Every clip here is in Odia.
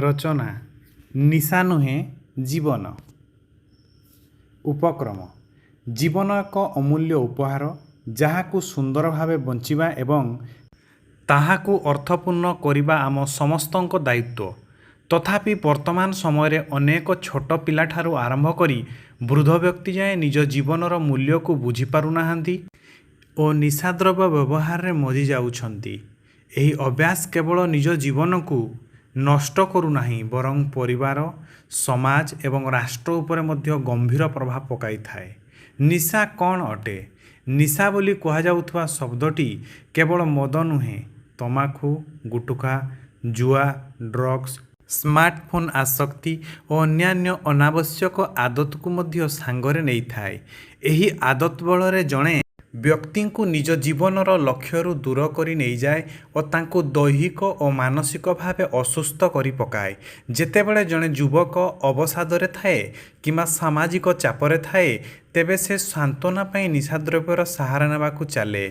ରଚନା ନିଶା ନୁହେଁ ଜୀବନ। ଉପକ୍ରମ। ଜୀବନ ଏକ ଅମୂଲ୍ୟ ଉପହାର, ଯାହାକୁ ସୁନ୍ଦର ଭାବେ ବଞ୍ଚିବା ଏବଂ ତାହାକୁ ଅର୍ଥପୂର୍ଣ୍ଣ କରିବା ଆମ ସମସ୍ତଙ୍କ ଦାୟିତ୍ୱ। ତଥାପି ବର୍ତ୍ତମାନ ସମୟରେ ଅନେକ ଛୋଟ ପିଲାଠାରୁ ଆରମ୍ଭ କରି ବୃଦ୍ଧ ବ୍ୟକ୍ତି ଯାଏଁ ନିଜ ଜୀବନର ମୂଲ୍ୟକୁ ବୁଝିପାରୁନାହାନ୍ତି ଓ ନିଶାଦ୍ରବ୍ୟ ବ୍ୟବହାରରେ ମଜ୍ଜିଯାଉଛନ୍ତି। ଏହି ଅଭ୍ୟାସ କେବଳ ନିଜ ଜୀବନକୁ ନଷ୍ଟ କରୁନାହିଁ ବରଂ ପରିବାର, ସମାଜ ଏବଂ ରାଷ୍ଟ୍ର ଉପରେ ମଧ୍ୟ ଗମ୍ଭୀର ପ୍ରଭାବ ପକାଇଥାଏ। ନିଶା କ'ଣ ଅଟେ? ନିଶା ବୋଲି କୁହାଯାଉଥିବା ଶବ୍ଦଟି କେବଳ ମଦ ନୁହେଁ, ତମାଖୁ, ଗୁଟଖା, ଜୁଆ, ଡ୍ରଗ୍ସ, ସ୍ମାର୍ଟଫୋନ୍ ଆସକ୍ତି ଓ ଅନ୍ୟାନ୍ୟ ଅନାବଶ୍ୟକ ଆଦତକୁ ମଧ୍ୟ ସାଙ୍ଗରେ ନେଇଥାଏ। ଏହି ଆଦତ ବଳରେ ଜଣେ ବ୍ୟକ୍ତିଙ୍କୁ ନିଜ ଜୀବନର ଲକ୍ଷ୍ୟରୁ ଦୂର କରି ନେଇଯାଏ ଓ ତାଙ୍କୁ ଦୈହିକ ଓ ମାନସିକ ଭାବେ ଅସୁସ୍ଥ କରିପକାଏ। ଯେତେବେଳେ ଜଣେ ଯୁବକ ଅବସାଦରେ ଥାଏ କିମ୍ବା ସାମାଜିକ ଚାପରେ ଥାଏ, ତେବେ ସେ ସାନ୍ତ୍ୱନା ପାଇଁ ନିଶାଦ୍ରବ୍ୟର ସାହାରା ନେବାକୁ ଚାଲେ।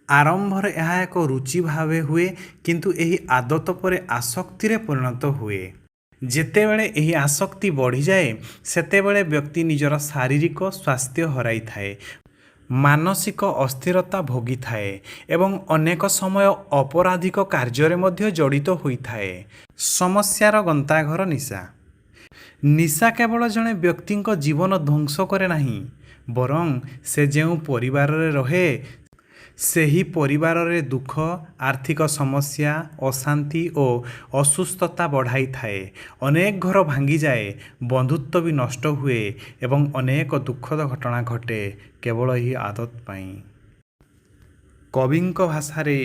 ଆରମ୍ଭରେ ଏହା ଏକ ରୁଚି ଭାବେ ହୁଏ, କିନ୍ତୁ ଏହି ଆଦତ ପରେ ଆସକ୍ତିରେ ପରିଣତ ହୁଏ। ଯେତେବେଳେ ଏହି ଆସକ୍ତି ବଢ଼ିଯାଏ, ସେତେବେଳେ ବ୍ୟକ୍ତି ନିଜର ଶାରୀରିକ ସ୍ୱାସ୍ଥ୍ୟ ହରାଇଥାଏ, ମାନସିକ ଅସ୍ଥିରତା ଭୋଗିଥାଏ ଏବଂ ଅନେକ ସମୟ ଅପରାଧିକ କାର୍ଯ୍ୟରେ ମଧ୍ୟ ଜଡ଼ିତ ହୋଇଥାଏ। ସମସ୍ୟାର ଗନ୍ତାଘର ନିଶା। ନିଶା କେବଳ ଜଣେ ବ୍ୟକ୍ତିଙ୍କ ଜୀବନ ଧ୍ୱଂସ କରେ ନାହିଁ, ବରଂ ସେ ଯେଉଁ ପରିବାରରେ ରହେ, ସେହି ପରିବାରରେ ଦୁଃଖ, ଆର୍ଥିକ ସମସ୍ୟା, ଅଶାନ୍ତି ଓ ଅସୁସ୍ଥତା ବଢ଼ାଇଥାଏ। ଅନେକ ଘର ଭାଙ୍ଗିଯାଏ, ବନ୍ଧୁତ୍ୱ ବି ନଷ୍ଟ ହୁଏ ଏବଂ ଅନେକ ଦୁଃଖଦ ଘଟଣା ଘଟେ କେବଳ ଏହି ଆଦତ ପାଇଁ। କବିଙ୍କ ଭାଷାରେ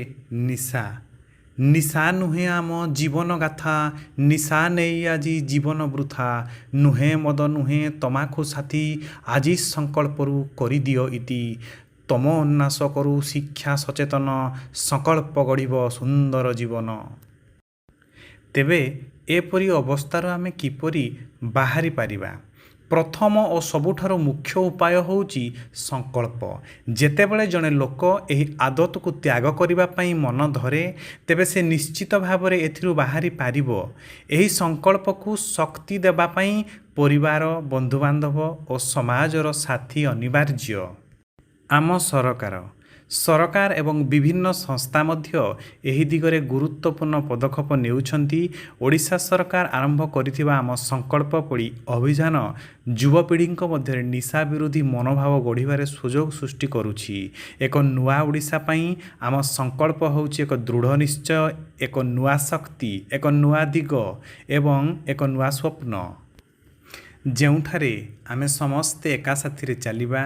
ନିଶା ନିଶା ନୁହେଁ ଆମ ଜୀବନ ଗାଥା, ନିଶା ନେଇ ଆଜି ଜୀବନ ବୃଥା। ନୁହେଁ ମଦ ନୁହେଁ ତମାଖୁ ସାଥୀ, ଆଜି ସଂକଳ୍ପରୁ କରିଦିଅ ଇତି। ତମ ନାଶ କରୁ ଶିକ୍ଷା ସଚେତନ, ସଂକଳ୍ପ ଗଢ଼ିବ ସୁନ୍ଦର ଜୀବନ। ତେବେ ଏପରି ଅବସ୍ଥାରୁ ଆମେ କିପରି ବାହାରି ପାରିବା? ପ୍ରଥମ ଓ ସବୁଠାରୁ ମୁଖ୍ୟ ଉପାୟ ହେଉଛି ସଂକଳ୍ପ। ଯେତେବେଳେ ଜଣେ ଲୋକ ଏହି ଆଦତକୁ ତ୍ୟାଗ କରିବା ପାଇଁ ମନ ଧରେ, ତେବେ ସେ ନିଶ୍ଚିତ ଭାବରେ ଏଥିରୁ ବାହାରି ପାରିବ। ଏହି ସଂକଳ୍ପକୁ ଶକ୍ତି ଦେବା ପାଇଁ ପରିବାର, ବନ୍ଧୁବାନ୍ଧବ ଓ ସମାଜର ସାଥୀ ଅନିବାର୍ଯ୍ୟ। ଆମ ସରକାର ଏବଂ ବିଭିନ୍ନ ସଂସ୍ଥା ମଧ୍ୟ ଏହି ଦିଗରେ ଗୁରୁତ୍ୱପୂର୍ଣ୍ଣ ପଦକ୍ଷେପ ନେଉଛନ୍ତି। ଓଡ଼ିଶା ସରକାର ଆରମ୍ଭ କରିଥିବା ଆମ ସଂକଳ୍ପ ପରି ଅଭିଯାନ ଯୁବପିଢ଼ିଙ୍କ ମଧ୍ୟରେ ନିଶା ବିରୋଧୀ ମନୋଭାବ ଗଢ଼ିବାରେ ସୁଯୋଗ ସୃଷ୍ଟି କରୁଛି। ଏକ ନୂଆ ଓଡ଼ିଶା ପାଇଁ ଆମ ସଂକଳ୍ପ ହେଉଛି ଏକ ଦୃଢ଼ ନିଶ୍ଚୟ, ଏକ ନୂଆ ଶକ୍ତି, ଏକ ନୂଆ ଦିଗ ଏବଂ ଏକ ନୂଆ ସ୍ୱପ୍ନ। ଯେଉଁଠାରେ ଆମେ ସମସ୍ତେ ଏକା ସାଥିରେ ଚାଲିବା,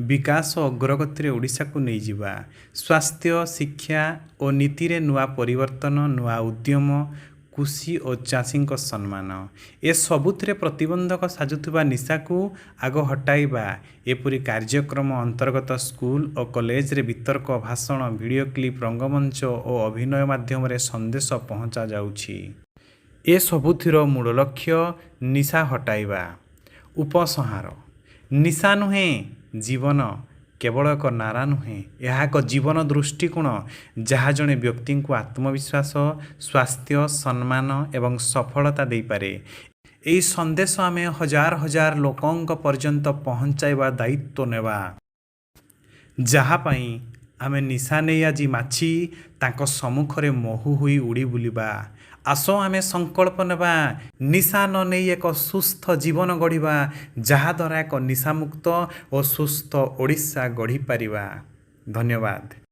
ବିକାଶ ଓ ଅଗ୍ରଗତିରେ ଓଡ଼ିଶାକୁ ନେଇଯିବା। ସ୍ୱାସ୍ଥ୍ୟ, ଶିକ୍ଷା ଓ ନୀତିରେ ନୂଆ ପରିବର୍ତ୍ତନ, ନୂଆ ଉଦ୍ୟମ, କୃଷି ଓ ଚାଷୀଙ୍କ ସମ୍ମାନ, ଏସବୁଥିରେ ପ୍ରତିବନ୍ଧକ ସାଜୁଥିବା ନିଶାକୁ ଆଗ ହଟାଇବା। ଏପରି କାର୍ଯ୍ୟକ୍ରମ ଅନ୍ତର୍ଗତ ସ୍କୁଲ ଓ କଲେଜରେ ବିତର୍କ, ଭାଷଣ, ଭିଡିଓ କ୍ଲିପ୍, ରଙ୍ଗମଞ୍ଚ ଓ ଅଭିନୟ ମାଧ୍ୟମରେ ସନ୍ଦେଶ ପହଞ୍ଚାଯାଉଛି। ଏସବୁଥିର ମୂଳ ଲକ୍ଷ୍ୟ ନିଶା ହଟାଇବା। ଉପସଂହାର। ନିଶା ନୁହେଁ ଜୀବନ କେବଳ ଏକ ନାରା ନୁହେଁ, ଏହା ଏକ ଜୀବନ ଦୃଷ୍ଟିକୋଣ, ଯାହା ଜଣେ ବ୍ୟକ୍ତିଙ୍କୁ ଆତ୍ମବିଶ୍ୱାସ, ସ୍ୱାସ୍ଥ୍ୟ, ସମ୍ମାନ ଏବଂ ସଫଳତା ଦେଇପାରେ। ଏହି ସନ୍ଦେଶ ଆମେ ହଜାର ହଜାର ଲୋକଙ୍କ ପର୍ଯ୍ୟନ୍ତ ପହଞ୍ଚାଇବା ଦାୟିତ୍ୱ ନେବା। ଯାହା ପାଇଁ ଆମେ ନିଶା ନେଇ ଆଜି ମାଛି, ତାଙ୍କ ସମ୍ମୁଖରେ ମହୁ ହୋଇ ଉଡ଼ି ବୁଲିବା। ଆସ ଆମେ ସଂକଳ୍ପ ନେବା, ନିଶା ନ ନେଇ ଏକ ସୁସ୍ଥ ଜୀବନ ଗଢ଼ିବା, ଯାହାଦ୍ୱାରା ଏକ ନିଶାମୁକ୍ତ ଓ ସୁସ୍ଥ ଓଡ଼ିଶା ଗଢ଼ିପାରିବା। ଧନ୍ୟବାଦ।